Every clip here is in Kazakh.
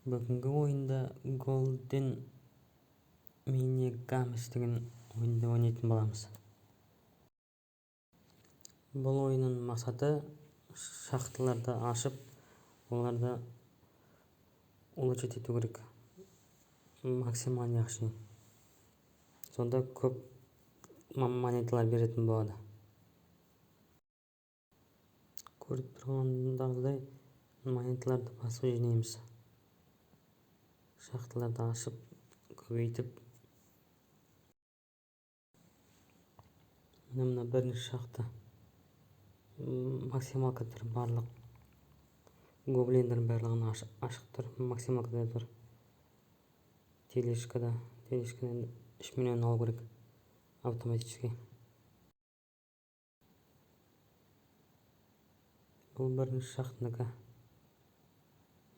Бүгінгі ойында Golden Mini Games деген ойынды ойнайтын боламыз. Бұл ойынның мақсаты шахталарды ашып, оларды улучшить ету керек. Максимально yaxshi. Сонда көп монеталар беретін болады. Көріп тұрғандағыдай, монеталарды басып жинаймыз. Шахталарды ашып, көбейтіп. Міне, мына бірінші шахта. Максималка тұр, барлық гоблиндердің барлығын ашық тұр, максималкада тұр. Тележкада, тележкадан 3 миллион алу керек автоматически. Бұл бірінші шахтанікі.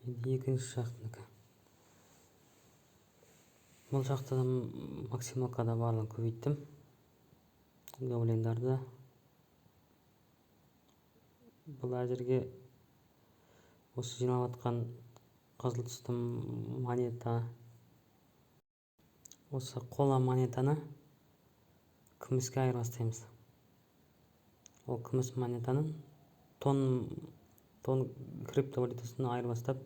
Енді екінші шахтанікі. Бұл шахтада максималкада барлығын көбейттім. Гоблиндарды. Бұл әзірге осы жиналып жатқан қызыл түсті монета. Осы қола монетаны күміске айырбастаймыз. Ол күміс монетаны тон криптовалютасына айырбастап,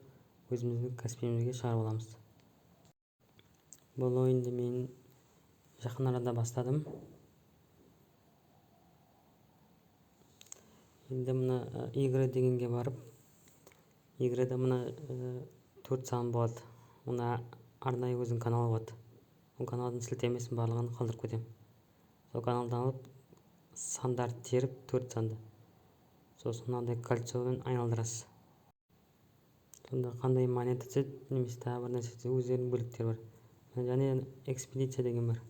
өзіміздің Каспиімізге шығарып аламыз. Бұл ойынды мен жақын арада бастадым. Енді мына игры дегенге барып, играда мына 4 сан болады. Мына арнайы өзінің каналы болады. Ол каналдың сілтемесін барлығын қалдырып кетемін. Сол каналдан алып, сандарды теріп, 4 санды. Сосын мынандай кольцомен айналдырасыз. Сонда қандай монета түседі, немесе тағы бір нәрсе түседі, өздерінің бөліктері бар. Және экспедиция деген бар.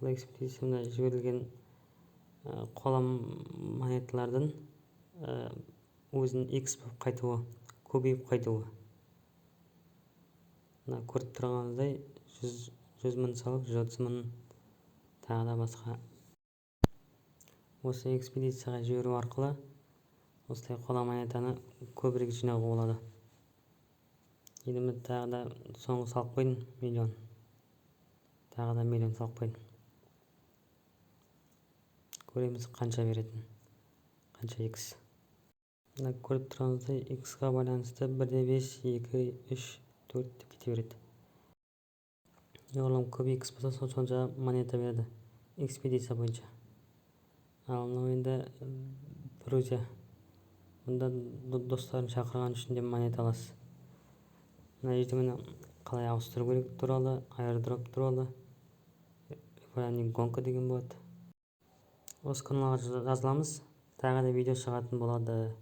Бұл экспедиция мына жіберілген қола монеталардың өзінің X болып қайтуы, көбейіп қайтуы. Мына көріп тұрғаныңыздай жүз мың салып, жүз отыз мың, тағы да басқа. Осы экспедицияға жіберу арқылы осылай қола монетаны көбірек жинауға болады. Енді міне тағы да соңғы салып қойдым миллион. Тағы да миллион салып қойдым. Көреміз қанша беретін, қанша X. Мына көріп тұрғаныңыздай X-ға байланысты бір де бес, екі, үш, төрт деп кете береді. Неғұрлым көп X болса, сонша монета береді экспедиция бойынша. Ал мынау енді друзья. Мұнда достарын шақырған үшін де монета аласыз. Мына жерде міне қалай ауыстыру керек туралы, аирдроп туралы, яғни гонка деген болады. Осы каналға жазыламыз, тағы да видео шығатын болады.